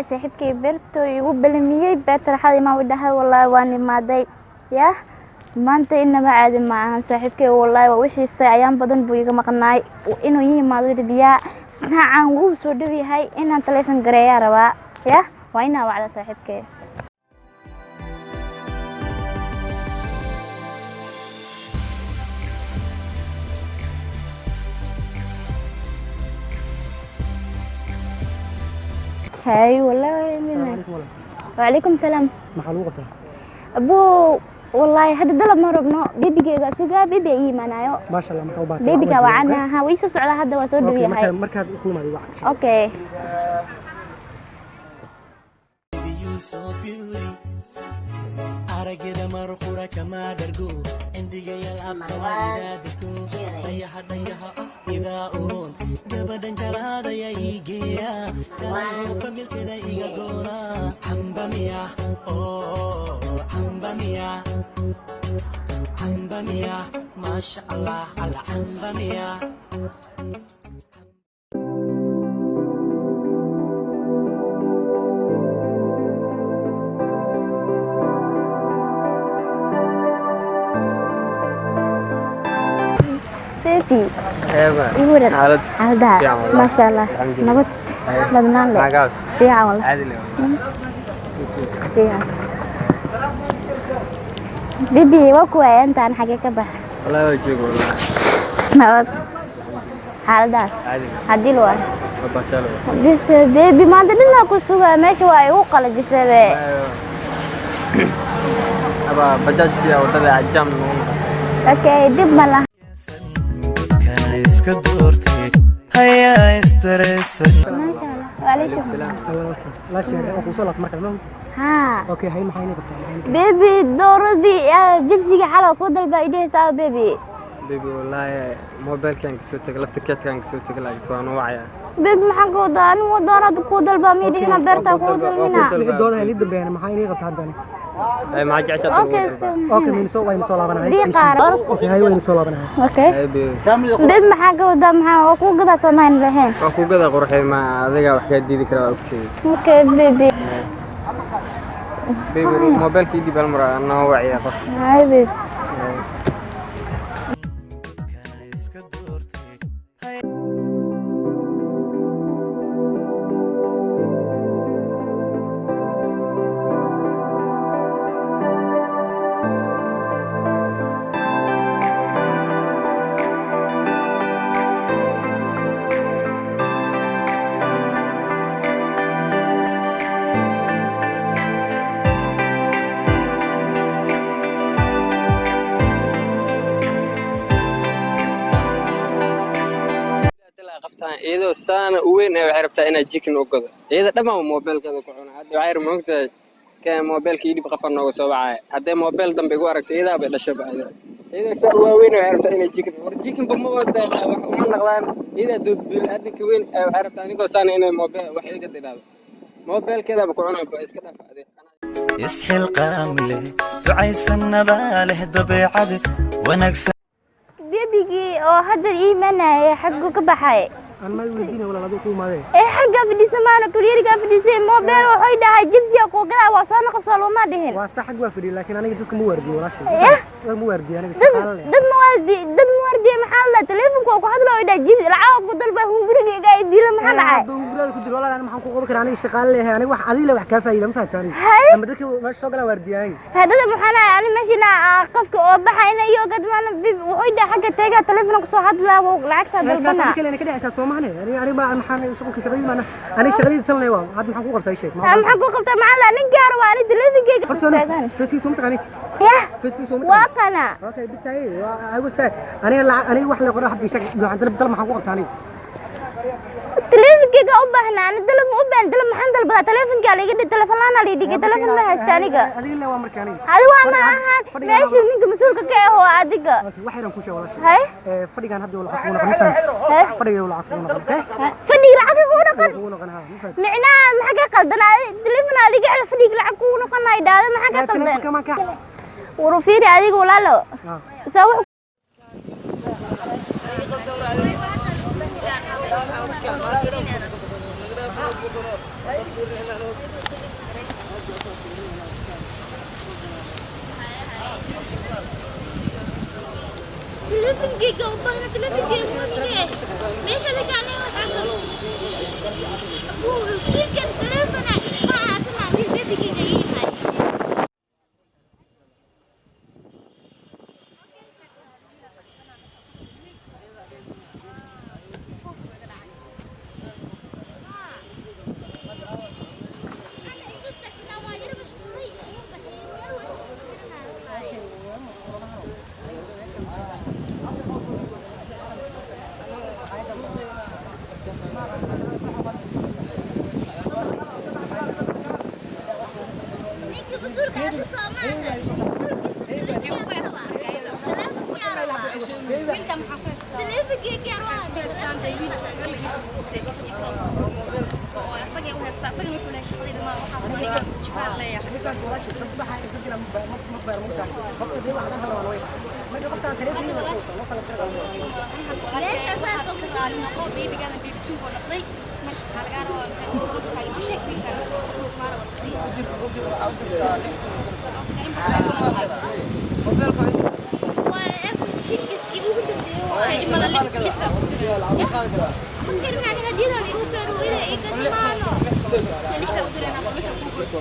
Wallaahi saaxiibkay Berto igu balamiyey beerta raxada imaan u dhahay. Wallaahi waan imaaday. Yah, maanta inaba caadi ma ahan saaxiibkay. Wallaahi waa wixiisa, ayaan badan buu iga maqnaay inuu ii imaado rabiyaa. Saacan wuu soo dhow yahay, inaan taleefon gareeyaa rabaa. Yah, waa inaa wacda saaxiibkay. Okay, wallaahi. Asalaamu calaykum walaal. وعليكم السلام. Maxaa lagu qabtaa? Abuu, wallaahi hadda dalab ma rabno, bebigeyga sugaa, bebi ii imaanayo. Maasha Allah, markaa u baahatay. Bebiga waa cana ha, way soo socdaa hadda, waa soo dhow Okay, yahay. Markaad ku imaado wac. Okay. You so beauty, aragida marqura kama dhargo, cindigayal abkawaidadiko dhayaha dhayaha ah idaa uroon gabadhan jalaadaya iigeeya kalayo familkada iga doona xambamiya oo xambamiya xambamiya, maasha Allah alla xambamiya. Baby. Eeba. Ii waran? Xaalad? Xaaladaha? Fiican wallahi. Maasha Allah. Alxamdulillah. Nabad ladnaan le. Magaas? Fiican wallah. Caadi le. Fiican. Baby, waa kuwaaya intaan xagee ka bax? Wallahi waa joogo wallahi. Nabad, xaaladaha? Caadi le. Hadii waa. Waa bashaal. Bis baby, maanta dhinaa ku sugaa, meesha waa igu qalajisay. Aba bajaajkii wadada jam nagu noqotay. Okay, dib ma laha. Dadkana iska doortay hayaa istareesan. Maasha Allah, وعليكم. Walaalkay, la sheegay oo kusoo laabtay markale ma? Haa. Okay, hay, maxaa inay qabtaa? Maxaa inay Baby, dooradii jibsiga xalow ku dalba idhehaysaa baby. Baby, wallahi mobilkan kasoo tagay, lafta keedkan kasoo tagay, laakiin waa noo wacaya. Baby, maxaan ka wadaa? Anigu doorada ku dalbaa miidhihina, beertaa ku dalmina. Wixii doodaha inii dambeeyana, maxaa inay qabtaa haddana? Ay, maxaa jeceshaa? Okay. Okay, mayna soo wayna soo laabanahay. Diiqaar. Okay, hay, wayna soo laabanahay. Okay. Ay baby. Baby, maxaan ka wadaa? Maxaa waa kuu gadaa soomayn lahayn? Waa ku gada qurxay, ma adiga wax kaa diidi karaa, waa ogteed. Okay baby. Baby, mobilkii dib hal mar noo wacaya qof. Hay baby. Dadkana iska doortay. Qabtaan iyadoo saana u weyn ee waxay rabtaa inaad jikin u gado, iyada dhammaan mobilkeeda ku cuna. Hadda waxay moogtahay kee mobilka ii dhib qafan nooga soo wacaya. Haddee mobil dambe igu aragto, iyadaa bay dhasho ba adiga. Iyadoo saa u waaweyn waxay rabtaa inay jikin war jikinba ma wadaa, wax uma naqdaan. Iyadaa doo bini'aadanka weyn ee waxay rabtaa anigoo saana inay mobil wax iga dhidhaado, mobilkeedaba ku cunaa ba, iska dhaaf adiga. Isxilqaam leh, ducaysannadaa leh, dabeecad wanaagsan. Bebigii oo hadda ii imanaya xaggu ka baxay? Aan ma weydiinay walaal, adigu ku imaadee. Ee, xaggaa fadhiisa maana, kuryarigaa fadhiisay, mobile waxay dhahay jibsiga kuu gadaa, waa soo noqosoo luma dhihin. Waa sax, xag waa fadhiya, laakiin aniga dadka ma waardiyo walaashay. Yah. Waa ma waardiyo aniga, dad shaqaale leh. Dad mawardi, dad mawardiye, maxaa la taleefonka waa ku hadlo oo dhahay jibsi lacag ku dalba, hungurigayga ay dila, maxaa dhacay? Hadduu hungurigaada ku dilo walaal, aniga maxaan ku qaban karaa? Aniga shaqaale leeyahay, aniga wax adiga le wax kaa faa'iida ma fahamta aniga. Hay. Ama dadka meesha soo galaan waardiya aniga. Hadada maxaan ahay ani meeshina qofka oo baxa ina iyo gadmaana wuxuu dhahay xagga teega taleefon ku soo hadlaa, wuu lacagta taas dalbana. adiga kalena ka dhexaysaa soo mahane. Aniga ma maxaan shuqulka shaqadii maana, aniga shaqadii tan leh waa hadda maxaan ku qabtaa? Ii sheeg. Maxaan ku qabtaa? Maxaa la nin gaar waa ani taleefonkayga Horta taagan. Feeskiisa ma taqaani? Yah. Feeskiisa ma waa taqaani? Kana. Okay, bis ay waa igu istaa aniga lacag, aniga wax la qoray hadda ii sheeg, waxaan dalab dalab maxaan ku qabtaa aniga? Taleefonkayga u baahnaa ani, dalab ma u baahan, dalab maxaan dalbadaa? Taleefonkaa la iga dhig, taleefon la'aan la dhigay, taleefon ma haysta aniga. Adiga le waa marka aniga. Adi waa ma ahan Fadhigaan. Meesha ninka mas-uulka ka ah oo adiga. Okay, wax yaraan ku sheeg walaashay. Hay. Ee, fadhigaan hadda lacag kugu noqon, ma fahamtay? Hay. Fadhiga lacag kugu noqon, okay? Fadhiga lacag kugu noqon? Kugu noqon, ha, ma fahamtay? Micnaha maxaa ka qaldan? Taleefon aa liga cela, fadhiga lacag kugu noqon ay dhahdo, maxaa ka qaldan? Taleefonka maan ka Waru fiiri adiga walaalo. Ah. Saa wax. Teleefankeyga u baahna, teleefankeyga muhiimige meesha laga aniga waxaasan wiilkan teleefona ma aasana wiil bebigeyga ii imaay. Ninka mas-uulka hadda soo maaha. Wiilka maxaa ku haystaa? Teleefankeyga yar waa Isku haystaan dee, wiilka igama ii iisoo oo asagay u haystaa, asagana wuxuu leeyahay shaqadayda ma waxaas, aniga jikaan leeyahay. Waxaas ka raali noqo, beebigana beebi two buu noqday. Marka waxaa lagaa rabaa maxay u sheeg wiilkaan maara wada sii. Waa F6 ugu dambeeyay waa. Imala lixda ku jira. Ma karin aniga hadiyadan igu keeno, hooyada iga damaano. Lixda u dirana, meesha ku goyso.